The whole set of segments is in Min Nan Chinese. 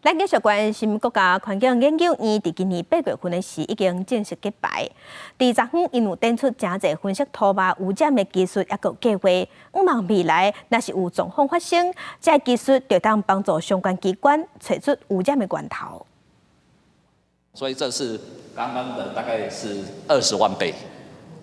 咱繼續關心國家環境研究院，佇今年8月份的時已經正式揭牌。佇昨昏，𪜶有展出誠濟分析塗肉污染的技術，抑閣計劃。向望未來，若是有狀況發生，這个技術就當幫助相關機關揣出污染的源頭。所以這是剛剛的大概是20萬倍。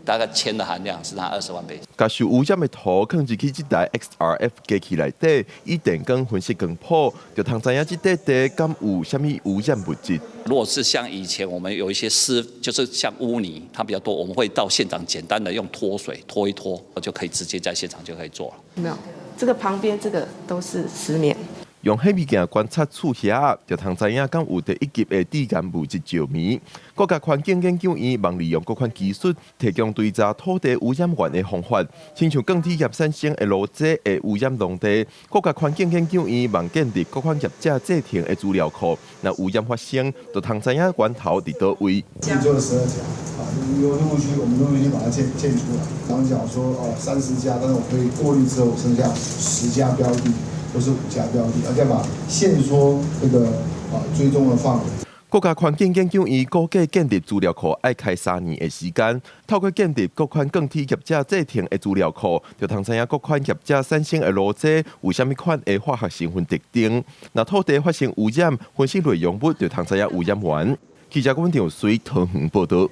大概鉛的含量是它20萬倍。共受污染的土囥入去這台 XRF 機器內底，以電光分析光譜，就通知影這塊地敢有啥物污染物質。如果是像以前我們有一些濕，就是像污泥，它比較多，我們會到現場簡單的用脫水脫一脫，就可以直接在現場就可以做了。沒有，這個旁邊這個都是石棉。用顯微鏡觀察刺額，就通知影敢有第一級的致癌物質石棉。國家環境研究院望利用各款技術，提供追查土地污染源的方法。親像鋼鐵業產生的爐渣會污染農地，國家環境研究院望建立各款業者製程的資料庫。若污染發生，就通知影源頭佇佗位。做了12家，啊，有陸續，我們陸續把它建出來。剛講說哦30家，但是我可以過濾之後剩下10家標的。都是5家標的，而且把限縮這個啊追蹤的範圍。國家環境研究院估計建立資料庫愛開3年的時間，透過建立各款鋼鐵業者製程的資料庫，就通知影各款業者產生的爐渣有啥物款的化學成分特徵。若土地發生污染，分析內容物就通知影污染源。記者阮張隨桃園報道。